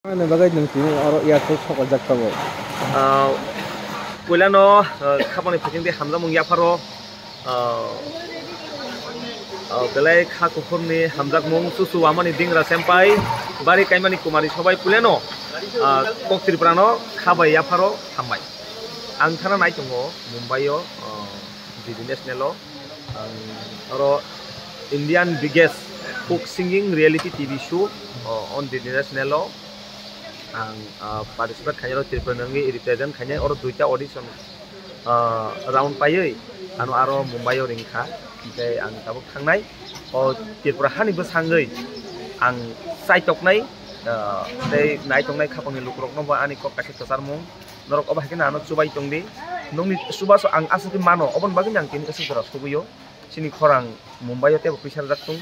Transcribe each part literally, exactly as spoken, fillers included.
Ani bagwi nwng tini oro airport sokajak tongo. Ah, puilano, ah, khapangni phaikingtwi hamjakmung yapharo, ah, ah, belai kha kuphurni hamjakmung, chuchu wamani dingra sempai, bari kaimani kumari sobai puilano, ah, kok Tripurano kha bai yapharo hambai. Ang thana nai tongo Mumbai-o, ah, D D National-o. Ang oro Indian biggest folk singing reality T V show, o, on the national o ang, ah, participate khainai, oro Tripura ni wngwi represent khainai, oro duita audition, ah, round paiwi ano aro Mumbai o ringkha, hingke ang tabuk thangnai, o Tripura hani bwsangwi ang chaitoknai, ah, tei naitoknai khapangni lukurokno bo ani kok kaisa kwcharmung. Norok obo hai khe ano chubai tongdi. Nokni chubaso ang aswk khe mano, oboni bagwi ang tini aswk jora sugwi o. Chini khorang Mumbai o teibo kwisa rwjak tung.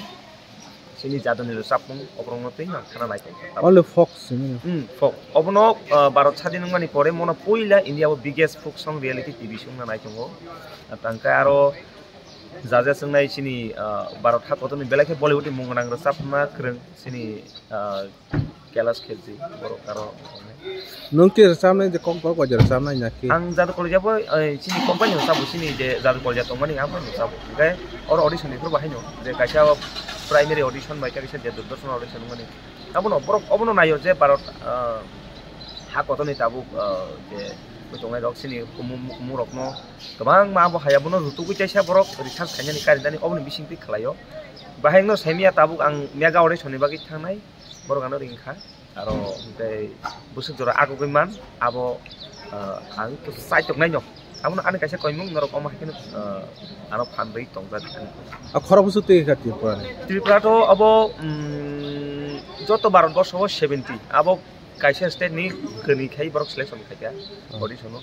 Chini jadoni rwchapmung oborokno twi ang khana nai tongkha. Only folk simi. Hmm, folk. Obono, ah, Bharat sadin wngmani pore mono puila India o biggest folk song reality T V song na nai tongo. Tangkhe aro jaja swngnai chini, ah, Bharat ha kotorni belai khe Bollywood ni mung gwnang rwchapma kwrwng chini, ah, Kailash Kherji, borok aro. Nwng ki rwchabnai je kokborok bai je rwchabnai na ki? Ang jadu kolija bo, eh, chini company no sabo, chini je jadu kolija tongmani ang bai no sabo. Hingke oro audition ni phuru bahai no je kaisa primary audition bai kaisa je Doordarshan audition mani. Abono borok obono naio je Bharat, ah, ha kotorni tabuk, ah, je tongnai rok chini kumu-, kumu rokno kwbangma abo hai abono rutugwi kaisa borok research khainani karinani oboni bisingtwi khlaio. Bahai no saimya tabuk ang mega audition ni bagwi thangnai. Borok ano ringkha, aro tei bwswk jora agugwi man, abo, ah, ang to chaitoknaino. Abono ani kaisa koimung norok omo hai kheno, ah, ano phan rwi tongjak. A khorok bwswk twi kha Tripura ni? Tripura to abo, mm, joto Bharat borsho o seventy, abo kaisa state ni kwnwi khai borok selection khaikha, audition o.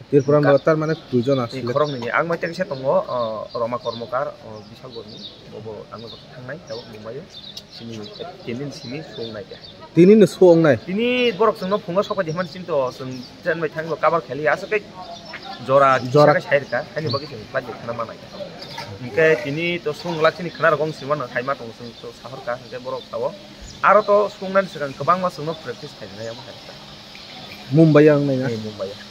Tripura ni tar mane duijon asle. Khoroknwi ni. Ang bai tekisa tongo, o, Roma Kormokar, o, Bishal Gormi, bobo ang bai thangnai, tabuk Mumbai o. Sini, tini sini songnai khe. Tini no songnai? Tini borok chwngno phungo sopai di hwnmani chinto, chwng chen bai thangwi cover kheli, aswk khe jora, jora kisa khe sai rwkha, haini bagwi chwng flight bai thangna manai. Hwnkhe tini to songla chini khwna rok wng sima no, haima tongo chwng to sahor ka, hwnkhe borok tabuk. Aro to songnani swkang kwbangma chwngno practice khainai, amo hai. Mumbai o wngnai na? Ee, Mumbai o.